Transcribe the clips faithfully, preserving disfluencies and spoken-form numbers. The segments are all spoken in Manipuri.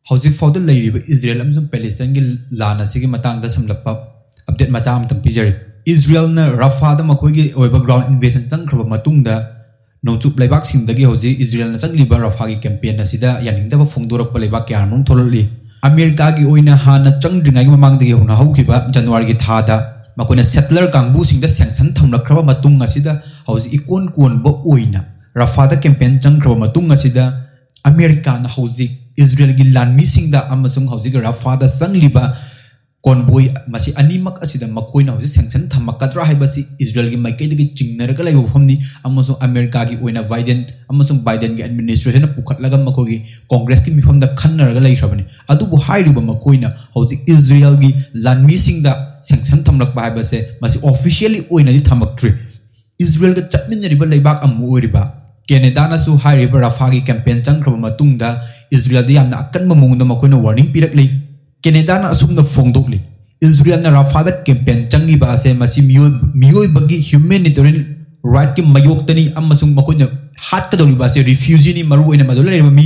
ꯍꯧꯖꯤꯛ ꯐꯥꯎꯗ ꯂꯩꯔꯤꯕ ꯏꯖꯔꯦꯜ ꯑꯃꯁꯨꯡ ꯄꯦꯂꯦꯁꯇꯥꯏꯟꯒꯤ ꯂꯥꯟ ꯑꯁꯤꯒꯤ ꯃꯇꯥꯡꯗ ꯁꯝꯂꯞꯄ ꯑꯞꯗꯦꯠ ꯃꯆꯥ ꯑꯃꯇꯪ ꯄꯤꯖꯔꯤ꯫ ꯏꯖꯔꯦꯜꯅ ꯔꯐꯥꯗ ꯃꯈꯣꯏꯒꯤ ꯑꯣꯏꯕ ꯒ꯭ꯔꯥꯎꯟ ꯏꯟꯚꯦꯖꯟ ꯆꯪꯈ꯭ꯔꯕ ꯃꯇꯨꯡꯗ ꯅꯣꯡꯆꯨꯞ ꯂꯩꯕꯥꯛꯁꯤꯡꯗꯒꯤ ꯍꯧꯖꯤꯛ ꯏꯖꯔꯦꯜꯅ ꯆꯪꯂꯤꯕ ꯔꯐꯥꯒꯤ ꯀꯦꯝꯄꯦꯟ ꯑꯁꯤꯗ ꯌꯥꯅꯤꯡꯗꯕ ꯐꯣꯡꯗꯣꯔꯛꯄ ꯂꯩꯕꯥꯛ ꯀꯌꯥ ꯑꯃꯔꯣꯝ ꯊꯣꯛꯂꯛꯂꯤ꯫ ꯑꯃꯦꯔꯤꯀꯥꯒꯤ ꯑꯣꯏꯅ ꯍꯥꯟꯅ ꯆꯪꯗ꯭ꯔꯤꯉꯩꯒꯤ ꯃꯃꯥꯡꯗꯒꯤ ꯍꯧꯅ ꯍꯧꯈꯤꯕ ꯖꯅꯋꯥꯔꯤꯒꯤ ꯊꯥꯗ ꯃꯈꯣꯏꯅ ꯁꯦꯇꯂꯔ ꯀꯥꯡꯕꯨꯁꯤꯡꯗ ꯁꯦꯡꯁꯟ ꯊꯝꯂꯛꯈ꯭ꯔꯕ ꯃꯇꯨꯡ ꯑꯁꯤꯗ ꯍꯧꯖꯤꯛ ꯏꯀꯣꯟ ꯀꯣꯟꯕ ꯑꯣꯏꯅ ꯔꯐꯥꯗ ꯀꯦꯝꯄꯦꯟ ꯆꯪꯈ꯭ꯔꯕ ꯃꯇꯨꯡ ꯑꯁꯤꯗ ꯑꯃꯦꯔꯤꯀꯥꯅ ꯍꯧꯖꯤꯛ ꯏꯖꯔꯦꯜꯒꯤ ꯂꯥꯟꯃꯤꯁꯤꯡꯗ ꯑꯃꯁꯨꯡ ꯍꯧꯖꯤꯛ ꯔꯐꯥꯗ ꯆꯪꯂꯤꯕ ꯀꯣꯟꯕꯣꯏ ꯃꯁꯤ ꯑꯅꯤꯃꯛ ꯑꯁꯤꯗ ꯃꯈꯣꯏꯅ ꯍꯧꯖꯤꯛ ꯁꯦꯡꯁꯟ ꯊꯝꯃꯛꯀꯗ꯭ꯔꯥ ꯍꯥꯏꯕꯁꯤ ꯏꯖꯔꯦꯜꯒꯤ ꯃꯥꯏꯀꯩꯗꯒꯤ ꯆꯤꯡꯅꯔꯒ ꯂꯩꯕ ꯋꯥꯐꯝꯅꯤ꯫ ꯑꯃꯁꯨꯡ ꯑꯃꯦꯔꯤꯀꯥꯒꯤ ꯑꯣꯏꯅ ꯕꯥꯏꯗꯦꯟ ꯑꯃꯁꯨꯡ ꯕꯥꯏꯗꯦꯟꯒꯤ ꯑꯦꯗꯃꯤꯅꯤꯁꯇ꯭ꯔꯦꯁꯟꯅ ꯄꯨꯈꯠꯂꯒ ꯃꯈꯣꯏꯒꯤ ꯀꯣꯡꯒ꯭ꯔꯦꯁꯀꯤ ꯃꯤꯐꯝꯗ ꯈꯟꯅꯔꯒ ꯂꯩꯈ꯭ꯔꯕꯅꯤ꯫ ꯑꯗꯨꯕꯨ ꯍꯥꯏꯔꯤꯕ ꯃꯈꯣꯏꯅ ꯍꯧꯖꯤꯛ ꯏꯖꯔꯦꯜꯒꯤ ꯂꯥꯟꯃꯤꯁꯤꯡꯗ ꯁꯦꯡꯁꯟ ꯊꯝꯂꯛꯄ ꯍꯥꯏꯕꯁꯦ ꯃꯁꯤ ꯑꯣꯐꯤꯁꯤꯌꯦꯜꯂꯤ ꯑꯣꯏꯅꯗꯤ ꯊꯝꯃꯛꯇ꯭ꯔꯤ꯫ ꯏꯖꯔꯦꯜꯒ ꯆꯠꯃꯤꯟꯅꯔꯤꯕ ꯂꯩꯕꯥꯛ ꯑꯃ ꯑꯣꯏꯔꯤꯕ ꯀꯦꯅꯦꯗꯥꯅꯁꯨ ꯍꯥꯏꯔꯤꯕ ꯔꯐꯥꯒꯤ ꯀꯦꯝꯄꯦꯟ ꯆꯪꯈ꯭ꯔꯕ ꯃꯇꯨꯡꯗ ꯏꯖꯔꯦꯜꯗ ꯌꯥꯝꯅ ꯑꯀꯟꯕ ꯃꯑꯣꯡꯗ ꯃꯈꯣꯏꯅ ꯋꯥꯔꯅꯤꯡ ꯄꯤꯔꯛꯂꯤ꯫ ꯀꯦꯅꯦꯗꯥꯅ ꯑꯁꯨꯝꯅ ꯐꯣꯡꯗꯣꯛꯂꯤ, ꯏꯖꯔꯦꯜꯅ ꯔꯐꯥꯗ ꯀꯦꯝꯄꯦꯟ ꯆꯪꯉꯤꯕ ꯑꯁꯦ ꯃꯁꯤ ꯃꯤꯑꯣꯏ-, ꯃꯤꯑꯣꯏꯕꯒꯤ ꯍ꯭ꯌꯨꯃꯦꯅꯤꯇꯦꯔꯤꯌꯟ ꯔꯥꯏꯠꯀꯤ ꯃꯥꯌꯣꯛꯇꯅꯤ ꯑꯃꯁꯨꯡ ꯃꯈꯣꯏꯅ ꯍꯥꯠꯀꯗꯧꯔꯤꯕ ꯑꯁꯦ ꯔꯤꯐ꯭ꯌꯨꯖꯤꯅꯤ, ꯃꯔꯨꯑꯣꯏꯅ ꯃꯗꯨꯗ ꯂꯩꯔꯤꯕ ꯃꯤ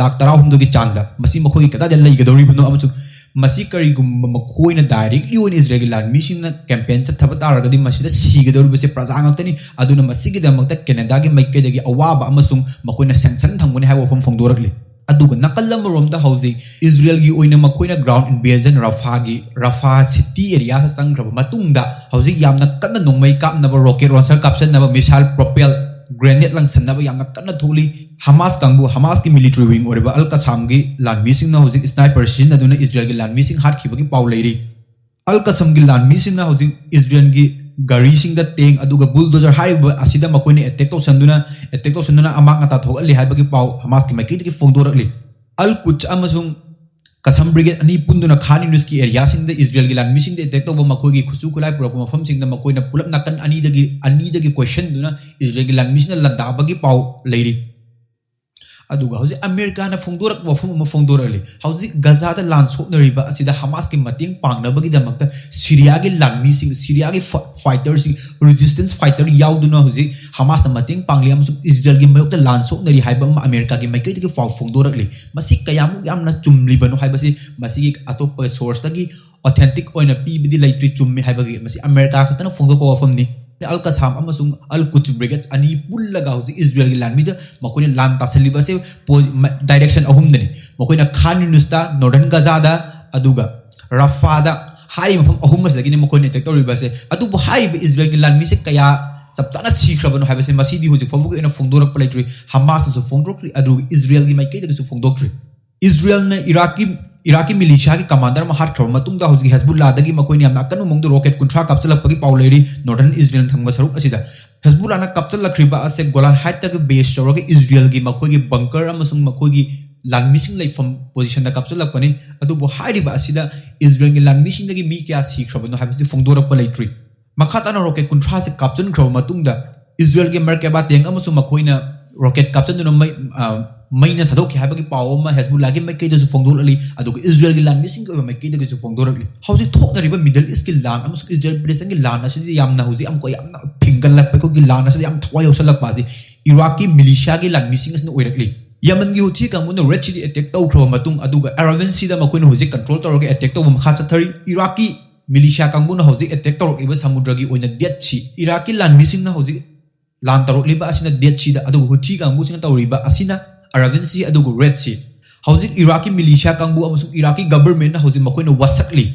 ꯂꯥꯈ ꯇꯔꯥꯍꯨꯝꯗꯣꯏꯒꯤ ꯆꯥꯡꯗ꯫ ꯃꯁꯤ ꯃꯈꯣꯏꯒꯤ ꯀꯗꯥꯏꯗ ꯂꯩꯒꯗꯧꯔꯤꯕꯅꯣ ꯑꯃꯁꯨꯡ ꯃꯁꯤ ꯀꯔꯤꯒꯨꯝꯕ ꯃꯈꯣꯏꯅ ꯗꯥꯏꯔꯦꯛꯂꯤ ꯑꯣꯏꯅ ꯏꯖꯔꯦꯜꯒꯤ ꯂꯥꯟꯃꯤꯁꯤꯡꯅ ꯀꯦꯝꯄꯦꯟ ꯆꯠꯊꯕ ꯇꯥꯔꯒꯗꯤ ꯃꯁꯤꯗ ꯁꯤꯒꯗꯧꯔꯤꯕꯁꯦ ꯄ꯭ꯔꯖꯥ ꯉꯥꯛꯇꯅꯤ꯫ ꯑꯗꯨꯅ ꯃꯁꯤꯒꯤꯗꯃꯛꯇ ꯀꯦꯅꯦꯗꯥꯒꯤ ꯃꯥꯏꯀꯩꯗꯒꯤ ꯑꯋꯥꯕ ꯑꯃꯁꯨꯡ ꯃꯈꯣꯏꯅ ꯁꯦꯡꯁꯟ ꯊꯝꯒꯅꯤ ꯍꯥꯏꯕ ꯋꯥꯐꯝ ꯐꯣꯡꯗꯣꯔꯛꯂꯤ꯫ ꯑꯗꯨꯒ ꯅꯥꯀꯜ ꯑꯃꯔꯣꯝꯗ ꯍꯧꯖꯤꯛ ꯏꯖꯔꯦꯜꯒꯤ ꯑꯣꯏꯅ ꯃꯈꯣꯏꯅ ꯒ꯭ꯔꯥꯎꯟ ꯏꯟꯚꯦꯖꯟ ꯔꯐꯥꯒꯤ, ꯔꯐꯥ ꯁꯤꯇꯤ ꯑꯦꯔꯤꯌꯥꯁꯤꯗ ꯆꯪꯈ꯭ꯔꯕ ꯃꯇꯨꯡꯗ ꯍꯧꯖꯤꯛ ꯌꯥꯝꯅ ꯀꯟꯅ ꯅꯣꯡꯃꯩ ꯀꯥꯞꯅꯕ, ꯔꯣꯀꯦꯠ ꯂꯣꯟꯆꯔ ꯀꯥꯞꯁꯤꯟꯅꯕ, ꯃꯤꯁꯥꯏꯜ, ꯄ꯭ꯔꯣꯄꯦꯜ ꯒ꯭ꯔꯦꯅꯦꯗ ꯂꯪꯁꯟꯅꯕ ꯌꯥꯝꯅ ꯀꯟꯅ ꯊꯣꯛꯂꯤ꯫ ꯍꯃꯥꯁ ꯀꯥꯡꯕꯨ, ꯍꯃꯥꯁꯀꯤ ꯃꯤꯂꯤꯇꯔꯤ ꯋꯤꯡ ꯑꯣꯏꯔꯤꯕ ꯑꯜ ꯀꯁꯥꯝꯒꯤ ꯂꯥꯟꯃꯤꯁꯤꯡꯅ ꯍꯧꯖꯤꯛ ꯁ꯭ꯅꯥꯏꯄꯔ ꯁꯤꯖꯤꯟꯅꯗꯨꯅ ꯏꯖꯔꯦꯜꯒꯤ ꯂꯥꯟꯃꯤꯁꯤꯡ ꯍꯥꯠꯈꯤꯕꯒꯤ ꯄꯥꯎ ꯂꯩꯔꯤ꯫ ꯑꯜ ꯀꯁꯝꯒꯤ ꯂꯥꯟꯃꯤꯁꯤꯡꯅ ꯍꯧꯖꯤꯛ ꯏꯖꯔꯦꯜꯒꯤ ꯒꯥꯔꯤꯁꯤꯡꯗ ꯇꯦꯡ ꯑꯗꯨꯒ ꯕꯨꯜꯗꯣꯖꯔ ꯍꯥꯏꯔꯤꯕ ꯑꯁꯤꯗ ꯃꯈꯣꯏꯅ ꯑꯦꯇꯦꯛ ꯇꯧꯁꯟꯗꯨꯅ, ꯑꯦꯇꯦꯛ ꯇꯧꯁꯟꯗꯨꯅ ꯑꯃꯥꯡ ꯑꯇꯥ ꯊꯣꯛꯍꯜꯂꯤ ꯍꯥꯏꯕꯒꯤ ꯄꯥꯎ ꯍꯃꯥꯁꯀꯤ ꯃꯥꯏꯀꯩꯗꯒꯤ ꯐꯣꯡꯗꯣꯔꯛꯂꯤ꯫ ꯑꯜ ꯀꯨꯠꯁ ꯑꯃꯁꯨꯡ ꯀꯁꯝ ꯕ꯭ꯔꯤꯒꯦꯗ ꯑꯅꯤ ꯄꯨꯟꯗꯨꯅ ꯈꯥꯟ ꯌꯨꯅꯤꯁꯀꯤ ꯑꯦꯔꯤꯌꯥꯁꯤꯡꯗ ꯏꯖꯔꯦꯜꯒꯤ ꯂꯥꯟꯃꯤꯁꯤꯡꯗ ꯑꯦꯇꯦꯛ ꯇꯧꯕ, ꯃꯈꯣꯏꯒꯤ ꯈꯨꯠꯁꯨ ꯈꯨꯠꯂꯥꯏ ꯄꯨꯔꯛꯄ ꯃꯐꯝꯁꯤꯡꯗ ꯃꯈꯣꯏꯅ ꯄꯨꯂꯞ ꯅꯥꯀꯟ ꯑꯅꯤꯗꯒꯤ, ꯑꯅꯤꯗꯒꯤ ꯀꯣꯏꯁꯟꯗꯨꯅ ꯏꯖꯔꯦꯜꯒꯤ ꯂꯥꯟꯃꯤꯁꯤꯡꯅ ꯂꯥꯟꯗꯥꯕꯒꯤ ꯄꯥꯎ ꯂꯩꯔꯤ꯫ ꯑꯗꯨꯒ ꯍꯧꯖꯤꯛ ꯑꯃꯦꯔꯤꯀꯥꯅ ꯐꯣꯡꯗꯣꯔꯛꯄ ꯋꯥꯐꯝ ꯑꯃ ꯐꯣꯡꯗꯣꯔꯛꯂꯤ꯫ ꯍꯧꯖꯤꯛ ꯒꯖꯥꯗ ꯂꯥꯟ ꯁꯣꯛꯅꯔꯤꯕ ꯑꯁꯤꯗ ꯍꯃꯥꯁꯀꯤ ꯃꯇꯦꯡ ꯄꯥꯡꯅꯕꯒꯤꯗꯃꯛꯇ ꯁꯤꯔꯤꯌꯥꯒꯤ ꯂꯥꯟꯃꯤꯁꯤꯡ, ꯁꯤꯔꯤꯌꯥꯒꯤ ꯐ-, fighterꯁꯤꯡ, resistance fighter ꯌꯥꯎꯗꯨꯅ ꯍꯧꯖꯤꯛ ꯍꯃꯥꯁꯅ ꯃꯇꯦꯡ ꯄꯥꯡꯂꯤ ꯑꯃꯁꯨꯡ ꯏꯖꯔꯦꯜꯒꯤ ꯃꯥꯌꯣꯛꯇ ꯂꯥꯟ ꯁꯣꯛꯅꯔꯤ ꯍꯥꯏꯕ ꯑꯃ ꯑꯃꯦꯔꯤꯀꯥꯒꯤ ꯃꯥꯏꯀꯩꯗꯒꯤ ꯄꯥꯎ ꯐꯣꯡꯗꯣꯔꯛꯂꯤ꯫ ꯃꯁꯤ ꯀꯌꯥꯃꯨꯛ ꯌꯥꯝꯅ ꯆꯨꯝꯂꯤꯕꯅꯣ ꯍꯥꯏꯕꯁꯤ ꯃꯁꯤꯒꯤ ꯑꯇꯣꯞꯄ sourceꯇꯒꯤ authentic ꯑꯣꯏꯅ ꯄꯤꯕꯗꯤ ꯂꯩꯇ꯭ꯔꯤ꯫ ꯆꯨꯝꯃꯤ ꯍꯥꯏꯕꯒꯤ ꯃꯁꯤ ꯑꯃꯦꯔꯤꯀꯥ ꯈꯛꯇꯅ ꯐꯣꯡꯗꯣꯛꯄ ꯋꯥꯐꯝꯅꯤ꯫ ꯑꯜ ꯀꯁꯥꯝ ꯑꯃꯁꯨꯡ ꯑꯜ ꯀꯨꯠꯁ brigades ꯑꯅꯤ ꯄꯨꯜꯂꯒ ꯍꯧꯖꯤꯛ ꯏꯖꯔꯦꯜꯒꯤ ꯂꯥꯟꯃꯤꯗ ꯃꯈꯣꯏꯅ ꯂꯥꯟ ꯇꯥꯁꯜꯂꯤꯕ ꯑꯁꯦ ꯄꯣ-, ꯃ-, direction ꯑꯍꯨꯝꯗꯅꯤ꯫ ꯃꯈꯣꯏꯅ ꯈꯥꯟ ꯌꯨꯅꯤꯁꯇ, ꯅꯣꯔꯗꯔꯟ ꯒꯖꯥꯗ, ꯑꯗꯨꯒ ꯔꯐꯥꯗ ꯍꯥꯏꯔꯤꯕ ꯃꯐꯝ ꯑꯍꯨꯝ ꯑꯁꯤꯗꯒꯤꯅꯤ ꯃꯈꯣꯏꯅ attack ꯇꯧꯔꯤꯕ ꯑꯁꯦ꯫ ꯑꯗꯨꯕꯨ ꯍꯥꯏꯔꯤꯕ ꯏꯖꯔꯦꯜꯒꯤ ꯂꯥꯟꯃꯤꯁꯦ ꯀꯌꯥ ꯆꯞ ꯆꯥꯅ ꯁꯤꯈ꯭ꯔꯕꯅꯣ ꯍꯥꯏꯕꯁꯦ ꯃꯁꯤꯗꯤ ꯍꯧꯖꯤꯛ ꯐꯥꯎꯕꯒꯤ ꯑꯣꯏꯅ ꯐꯣꯡꯗꯣꯔꯛꯄ ꯂꯩꯇ꯭ꯔꯤ꯫ ꯍꯃꯥꯁꯅꯁꯨ ꯐꯣꯡꯗꯣꯛꯇ꯭ꯔꯤ, ꯑꯗꯨꯒ ꯏꯖꯔꯦꯜꯒꯤ ꯃꯥꯏꯀꯩꯗꯒꯤꯁꯨ ꯐꯣꯡꯗꯣꯛꯇ꯭ꯔꯤ꯫ ꯏꯖꯔꯦꯜꯅ ꯏꯔꯥꯛꯀꯤ, ꯏꯔꯥꯛꯀꯤ militiaꯒꯤ commander ꯑꯃ ꯍꯥꯠꯈ꯭ꯔꯕ ꯃꯇꯨꯡꯗ ꯍꯧꯖꯤꯛ ꯍꯦꯖꯕꯨꯜꯂꯥꯗꯒꯤ ꯃꯈꯣꯏꯅ ꯌꯥꯝꯅ ꯑꯀꯟꯕ ꯃꯑꯣꯡꯗ rocket ꯀꯨꯟꯊ꯭ꯔꯥ ꯀꯥꯞꯁꯤꯜꯂꯛꯄꯒꯤ ꯄꯥꯎ ꯂꯩꯔꯤ꯫ Northern ꯏꯖꯔꯦꯜ ꯊꯪꯕ ꯁꯔꯨꯛ ꯑꯁꯤꯗ ꯍꯦꯖꯕꯨꯜꯂꯥꯅ ꯀꯥꯞꯁꯤꯜꯂꯛꯈ꯭ꯔꯤꯕ ꯑꯁꯦ ꯒꯣꯂꯥꯟ ꯍꯥꯏꯠꯇꯒꯤ base ꯇꯧꯔꯒ ꯏꯖꯔꯦꯜꯒꯤ ꯃꯈꯣꯏꯒꯤ bunker ꯑꯃꯁꯨꯡ ꯃꯈꯣꯏꯒꯤ ꯂꯥꯟꯃꯤꯁꯤꯡ ꯂꯩꯐꯝ positionꯗ ꯀꯥꯞꯁꯤꯜꯂꯛꯄꯅꯤ꯫ ꯑꯗꯨꯕꯨ ꯍꯥꯏꯔꯤꯕ ꯑꯁꯤꯗ ꯏꯖꯔꯦꯜꯒꯤ ꯂꯥꯟꯃꯤꯁꯤꯡꯗꯒꯤ ꯃꯤ ꯀꯌꯥ ꯁꯤꯈ꯭ꯔꯕꯅꯣ ꯍꯥꯏꯕꯁꯤ ꯐꯣꯡꯗꯣꯔꯛꯄ ꯂꯩꯇ꯭ꯔꯤ꯫ ꯃꯈꯥ ꯇꯥꯅ rocket ꯀꯨꯟꯊ꯭ꯔꯥꯁꯦ ꯀꯥꯞꯆꯤꯟꯈ꯭ꯔꯕ ꯃꯇꯨꯡꯗ ꯏꯖꯔꯦꯜꯒꯤ ꯃꯔꯀꯦꯕꯥ tank ꯑꯃꯁꯨꯡ ꯃꯈꯣꯏꯅ rocket ꯀꯥꯞꯆꯤꯟꯗꯨꯅ ꯃꯩ, ꯑ, ꯃꯩꯅ ꯊꯥꯗꯣꯛꯈꯤ ꯍꯥꯏꯕꯒꯤ ꯄꯥꯎ ꯑꯃ ꯍꯦꯖꯕꯨꯜꯂꯥꯒꯤ ꯃꯥꯏꯀꯩꯗꯁꯨ ꯐꯣꯡꯗꯣꯛꯂꯛꯂꯤ, ꯑꯗꯨꯒ ꯏꯖꯔꯦꯜꯒꯤ ꯂꯥꯟꯃꯤꯁꯤꯡꯒꯤ ꯑꯣꯏꯕ ꯃꯥꯏꯀꯩꯗꯒꯤꯁꯨ ꯐꯣꯡꯗꯣꯔꯛꯂꯤ꯫ ꯍꯧꯖꯤꯛ ꯊꯣꯛꯅꯔꯤꯕ Middle Eastꯀꯤ ꯂꯥꯟ ꯑꯃꯁꯨꯡ ꯏꯖꯔꯦꯜ ꯄꯦꯂꯦꯁꯇꯥꯏꯟꯒꯤ ꯂꯥꯟ ꯑꯁꯤꯗꯤ ꯌꯥꯝꯅ ꯍꯧꯖꯤꯛ ꯌꯥꯝ, ꯌꯥꯝꯅ ꯐꯤꯡꯒꯠꯂꯛꯄ, ꯑꯩꯈꯣꯏꯒꯤ ꯂꯥꯟ ꯑꯁꯤꯗ ꯌꯥꯝ ꯊꯋꯥꯏ ꯌꯥꯎꯁꯜꯂꯛꯄ ꯑꯁꯤ ꯏꯔꯥꯛꯀꯤ militiaꯒꯤ ꯂꯥꯟꯃꯤꯁꯤꯡ ꯑꯁꯤꯅ ꯑꯣꯏꯔꯛꯂꯤ꯫ ꯌꯃꯟꯒꯤ ꯍꯨꯊꯤ ꯀꯥꯡꯕꯨꯅ Red Seaꯗ attack ꯇꯧꯈ꯭ꯔꯕ ꯃꯇꯨꯡ, ꯑꯗꯨꯒ Arabian Seaꯗ ꯃꯈꯣꯏꯅ ꯍꯧꯖꯤꯛ control ꯇꯧꯔꯒ attack ꯇꯧꯕ ꯃꯈꯥ ꯆꯠꯊꯔꯤ꯫ ꯏꯔꯥꯛꯀꯤ militia ꯀꯥꯡꯕꯨꯅ ꯍꯧꯖꯤꯛ attack ꯇꯧꯔꯛꯂꯤꯕ ꯁꯃꯨꯗ꯭ꯔꯒꯤ ꯑꯣꯏꯅ Dead Sea, ꯏꯔꯥꯛꯀꯤ ꯂꯥꯟꯃꯤꯁꯤꯡꯅ ꯍꯧꯖꯤꯛ ꯂꯥꯟ ꯇꯧꯔꯛꯂꯤꯕ ꯑꯁꯤꯅ Dead Seaꯗ, ꯑꯗꯨꯒ ꯍꯨꯊꯤ ꯀꯥꯡꯕꯨꯁꯤꯡꯅ ꯇꯧꯔꯤꯕ ꯑꯁꯤꯅ Arabian Sea ꯑꯗꯨꯒ Red Sea꯫ ꯍꯧꯖꯤꯛ ꯏꯔꯥꯛꯀꯤ militia ꯀꯥꯡꯕꯨ ꯑꯃꯁꯨꯡ ꯏꯔꯥꯛꯀꯤ governmentꯅ ꯍꯧꯖꯤꯛ ꯃꯈꯣꯏꯅ ꯋꯥꯁꯛꯂꯤ꯫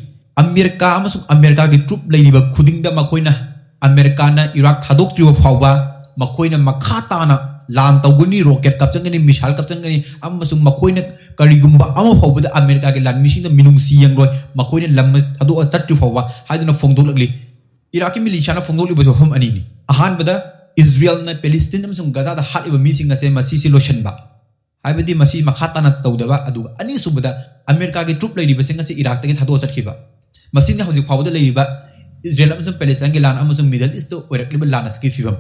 ꯑꯃꯦꯔꯤꯀꯥ ꯑꯃꯁꯨꯡ ꯑꯃꯦꯔꯤꯀꯥꯒꯤ troop ꯂꯩꯔꯤꯕ ꯈꯨꯗꯤꯡꯗ ꯃꯈꯣꯏꯅ ꯑꯃꯦꯔꯤꯀꯥꯅ ꯏꯔꯥꯛ ꯊꯥꯗꯣꯛꯇ꯭ꯔꯤꯕ ꯐꯥꯎꯕ ꯃꯈꯣꯏꯅ ꯃꯈꯥ ꯇꯥꯅ ꯂꯥꯟ ꯇꯧꯒꯅꯤ, rocket ꯀꯥꯞꯆꯟꯒꯅꯤ, missile ꯀꯥꯞꯆꯟꯒꯅꯤ, ꯑꯃꯁꯨꯡ ꯃꯈꯣꯏꯅ ꯀꯔꯤꯒꯨꯝꯕ ꯑꯃ ꯐꯥꯎꯕꯗ ꯑꯃꯦꯔꯤꯀꯥꯒꯤ ꯂꯥꯟꯃꯤꯁꯤꯡꯗ ꯃꯤꯅꯨꯡꯁꯤ ꯌꯦꯡꯂꯣꯏ, ꯃꯈꯣꯏꯅ ꯂꯝ ꯊꯥꯗꯣꯛꯑ ꯆꯠꯇ꯭ꯔꯤ ꯐꯥꯎꯕ ꯍꯥꯏꯗꯨꯅ ꯐꯣꯡꯗꯣꯛꯂꯛꯂꯤ꯫ ꯏꯔꯥꯛꯀꯤ militiaꯅ ꯐꯣꯡꯗꯣꯛꯂꯤꯕꯁꯤ ꯋꯥꯐꯝ ꯑꯅꯤꯅꯤ꯫ ꯑꯍꯥꯟꯕꯗ, ꯏꯖꯔꯦꯜꯅ ꯄꯦꯂꯦꯁꯇꯤꯟ ꯑꯃꯁꯨꯡ ꯒꯖꯥꯗ ꯍꯥꯠꯂꯤꯕ ꯃꯤꯁꯤꯡ ꯑꯁꯦ ꯃꯁꯤꯁꯤ ꯂꯣꯏꯁꯤꯟꯕ, ꯍꯥꯏꯕꯗꯤ ꯃꯁꯤ ꯃꯈꯥ ꯇꯥꯅ ꯇꯧꯗꯕ, ꯑꯗꯨꯒ ꯑꯅꯤꯁꯨꯕꯗ, ꯑꯃꯦꯔꯤꯀꯥꯒꯤ troop ꯂꯩꯔꯤꯕꯁꯤꯡ ꯑꯁꯤ ꯏꯔꯥꯛꯇꯒꯤ ꯊꯥꯗꯣꯛꯑ ꯆꯠꯈꯤꯕ꯫ ꯃꯁꯤꯅ ꯍꯧꯖꯤꯛ ꯐꯥꯎꯕꯗ ꯂꯩꯔꯤꯕ ꯏꯖꯔꯦꯜ ꯑꯃꯁꯨꯡ ꯄꯦꯂꯦꯁꯇꯥꯏꯟꯒꯤ ꯂꯥꯟ ꯑꯃꯁꯨꯡ Middle Eastꯇ ꯑꯣꯏꯔꯛꯂꯤꯕ ꯂꯥꯟ ꯑꯁꯤꯒꯤ ꯐꯤꯕꯝ꯫